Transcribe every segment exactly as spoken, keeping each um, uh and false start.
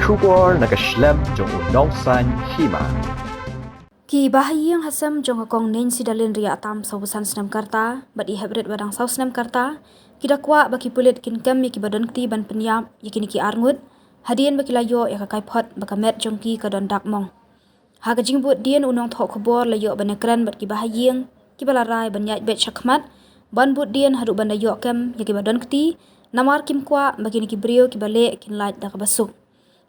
Khubor na ka shlem jong u Nongsaiñ Hima. Ki bahaïing hasem jong ka Kong Nein Sidalin Riahtam, sawphew san snem ka rta, bad i Heprit ba dang saw snem ka rta, ki da kwah ba ki pulit kin kem ïa ki ba don kti ban pynïap ïa kine ki arngut, hadien ba ki la ïoh ïa ka kaiphod ba ka met jong ki ka don dak mong. Ha ka jingbud dien, u nongthoh khubor la ïoh ban ïakren bad ki bahaïing ki ba la rai ban ïaid beit sha khmat ban bud dien haduh ban da ïoh kem ïa ki ba don kti, namar kim kwah ba kine ki briew ki ba leh kin lait da kaba suk.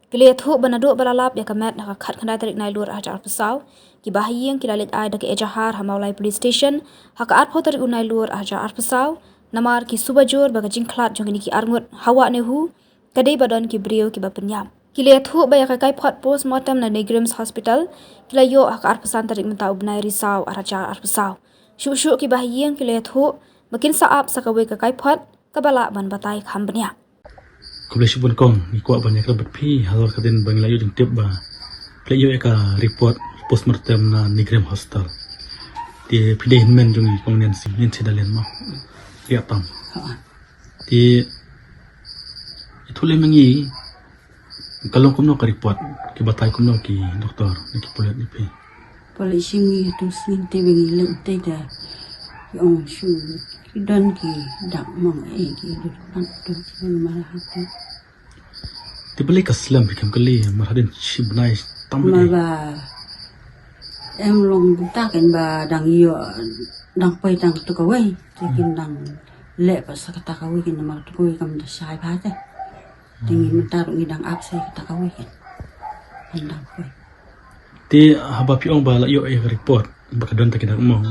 Ki la ïathuh ba naduh ba la lap ïa ka met ha ka khatkhyndai tarik Nailur arhajar arphew saw, ki bahaïing ki la leit ai da ka ejahar ha Mawlai Police Station ha ka arphew tarik u Nailur arhajar arphew saw, namar ki suba jur ba ka jingkhlad jong kine ki arngut ha wah NEHU ka dei ba don ki briew ki ba pynïap. Ki la ïathuh ba ïa ka kaiphod postmortem na NEIGRIHMS Hospital ki la ïoh ha ka arphew san tarik mynta u bnai Risaw arhajar arphew saw. Shuh shuh ki bahaïing ki la ïathuh ba kin sa ap sa kawei ka kaiphod kaba lah ban batai kham bniah. Khublei shibun Kong, ngi kwah ban ïakren bad phi halor ka dien ba ngi la ïoh jingtip ba phi la ïoh ïa ka report postmortem na NEIGRIHMS Hospital. Te phi dei hynmen jong i Kong Nein Si, Nein Sidalin mo. Riahtam. Ha. Te ïathuh lem ïa ngi, ka long kumno ka report, ki batai kumno ki doktor ne ki pulit ne phi? Pulit shi ngi tu sngin te ba ngi leit te da ki ong shu ki don ki dak mong, eh, ki dur pat tu sngin mala hatu. Te balei ka slem, phi khlem kylli, mar hadien shi bnai tam. Ma eh. Ba em long bynta ken ba dang ïoh, dang poi tang tu kawei, te kin dang leh pat sa kata kawei, kin namar tu kawei kam da shai bha te. Te ngi mynta ruh ngi dang ap sa kata kawei ken. Ngi dang poi. Te haba phi ong ba la ïoh ïa ka report ba ka don ta ki dak mong,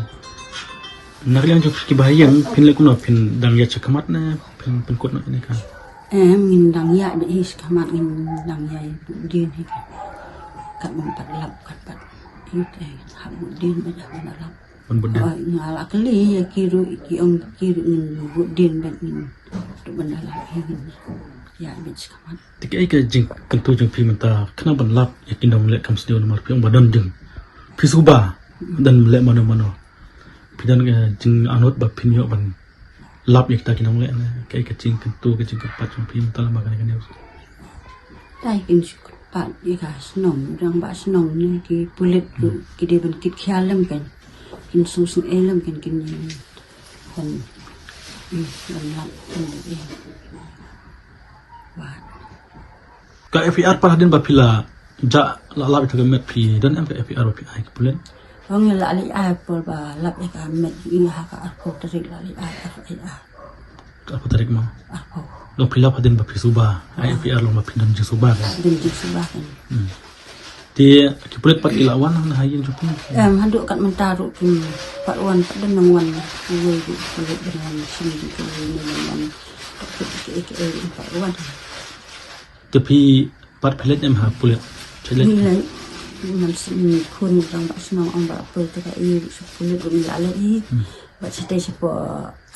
na ka liang jong ki bahaïing phin leh kumno, phin dang ïaid sha khmat ne phin pynkut noh ïa kane ka? Em, ngin dang ïaid beit hi sha khmat, ngin dang ïaid bud dien hi. Kat ban pat lap, kat pat ïoh, eh, hap bud dien beit, hap ban lap. Ban bud dien. Oh, nga la kylli ïa ki ruh, ki ong ki ruh ngin bud dien beit, ngin tu ban da lap hi, ngin ïaid beit sha khmat. Te kaei ka jingkyntu jong phi mynta khnang ban lap ïa ki nongleh kam sniew, namar phi ong ba don jing, phi suba, don leh mano mano. Phi don ka jingangnud ba phin ïoh ban lap ïa kita ki nongleh ne kaei ka jingkyntu, ka jingkyrpad jong phi mynta lem bad kane ka news? Dei kin shu kyrpad ïa ka shnong, rangbah shnong ne ki pulit ruh ki dei ban kit khia lem ken. Kin shu sngewsih lem ken, kin ïa ban, ïa ban lap ken ïa. Wat. Ka F I R pat hadien ba phi la jah la lap ïa ka met phi, don em ka F I R ba phi ai ki pulit? Ong la leit ai por ba lap ïa ka met ïa ha ka arphew tarik la leit ai F I R. Ka arphew tarik mo? Arphew. Long phi lap hadien ba phi suba, ai F I R long ba phi don jingsuba ka? Don jingsuba ka. Hmm. Te ki pulit pat ki la wan na ha ïing jong phi? Em, haduh kat mynta ruh kim pat wan, pat don nang wan. Uwei ruh pulit don wan, shen ruh uwei ne wan. Pat ki, ki, ki, ki, pat wan. Te phi pat phi leit em ha pulit? Phi leit? Ngi leit. Man shu khun rangbah shnong ong ba poi te ka i shu pulit ruh ngi la leit hi. Hmm. Bad shatei shapoh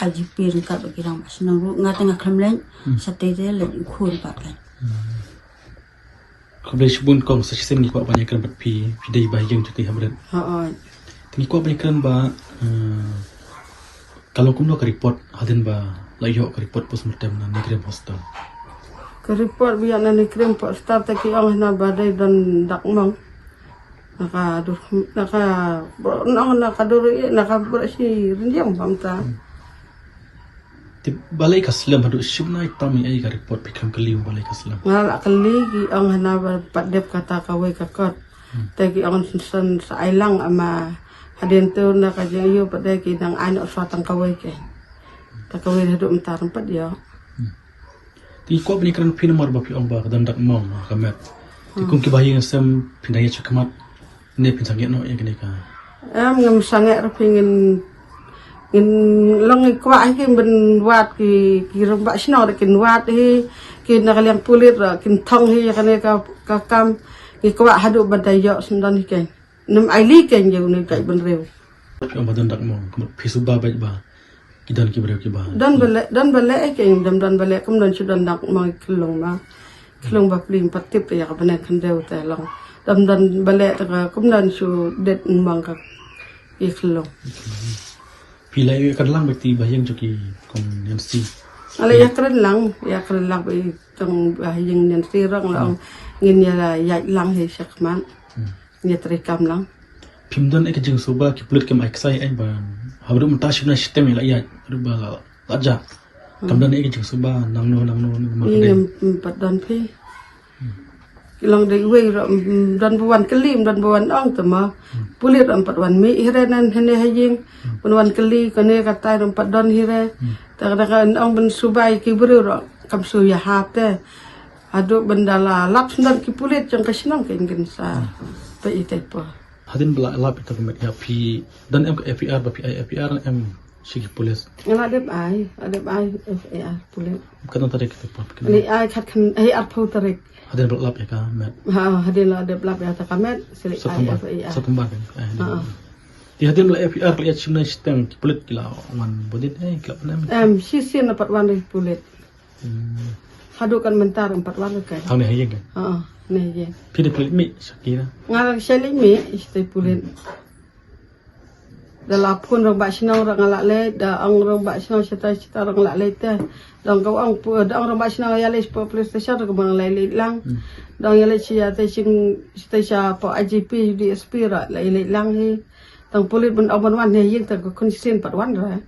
I G P ryngkat bad ki rangbah shnong ruh, nga te nga khlem leit. Hmm. Shatei te leit u khun pat kan. Hmm. Khublei shibun Kong, sa shisien ngi kwah ban ïakren bad phi, phi dei bahaïing jong i Heprit. Hooid. Te ngi kwah ban ïakren ba, eh, ka long kumno ka report hadien ba la ïoh ka report postmortem na NEIGRIHMS Hospital? Ka report ba ïoh na NEIGRIHMS Hospital te ki ong hana ba dei don dak mong. Na ka dur, na ka, na ka dur, na ka dur shi rynïeng bam ta. Hmm. Te balei ka slem haduh shi bnai tam ïa ka report, phi khlem kylli balei ka slem? Nga la kylli ki ong hana ba pat dep kata kawei ka kot. Hmm. Te ki ong san sa ai lang ama hadien tu na ka jingïoh pat de ki dang ai noh sa tang kawei ke. Ta kawei haduh mynta ram pat ïoh. Hmm. Te kwah ban ïakren phi namar ba phi ong ba ka don dak mong ka met. Te kum ki bahaïing hasem phin dang ïaid sha khmat ne phin sangeh noh ïa kane ka? Em, ngam sangeh ruh phi, ngin, ngin long ngi kwah hi ban wad ki, ki rangbah shnong ruh kin wad hi, ki na ka liang pulit ruh kin thong hi ïa kane ka, ka kam, ngi kwah haduh ban da ïoh sngewdon hi kein. Nym aili kein ïa une u jaitbynriew. Phi ong ba don dak mong, kumno phi suba beit ba ki don ki briew kiba. Don ba leh, don ba leh, eh, kein, don, don ba leh, kum don shu don dak mong i khyllung ma. Khyllung ba pli pat tip ïa ka bneng khyndew te long. Don, don ba leh te ka, kum don shu det mong ka i khyllung. Phi la ïakren lang bad i bahaïing jong i Kong Nein Si? Nga la ïakren lang, ïakren lang bad i Kong, bahaïing Nein Si ruh nga la ong. Ngin ïa ïaid lang hi shakhmat. Ngin ïa trei kam lang. Phim don ei ka jingsuba ki pulit kim ai ksai ei ba haduh mynta shim na shitem ïa la ïaid ruh ba la ja. Kam don ei ka jingsuba nangno nangno ni ma ka dei. Ngim pat don phi. Ki long dei wei ruh, mm, don ba wan kylli, don ba wan ong te ma. Pulit ruh pat wan mih hi re nan hane ha ïing. Ban wan kylli kane ka tai ruh pat don hi re. Te ka da ka ong ban subai ki briew ruh kam su ïa hap te. Haduh ban da la lap sendar ki pulit jong ka shnong ka ïing kan sa. Pa i tai pa. Hadien ba la lap ita ka met ïa phi don em ka F I R ba phi ai F I R em shi ki pulit. Nga la dep ai, la dep ai F I R pulit. Ka don tarik kita pa. Ni ai khat khan ai arphew tarik. Hadien ba la lap ïa ka met. Ha, hadien la dep lap ïa ta ka met, sili ai September. F I R. September kan. Ai, ha. Di hadien ba la F I R ka la ïa shim na shitem ki pulit ki la wan bodit eh ki la pan em. Em, shi sien na pat wan ri pulit. Haduh kan mentar em pat wan ri kai. Tang ne ha ïing kan. Ha, ne ïing. Phi dei pulit mih shaki na. Nga la shai leit mih, ishte pulit. Da la phone rong ba shnong rong nga la leit, da ong rong ba shnong shata shata rong la leit te. Da ong ka ong pu, da ong rong ba shnong ïa leit sha police station rong ka bang leit leit lang. Da ong ïa leit sha te sing shata sha pa I G P, D S P ra leit leit lang hi. Tang pulit ban ong ban wan ne ïing ta ka khun sien pat wan ra.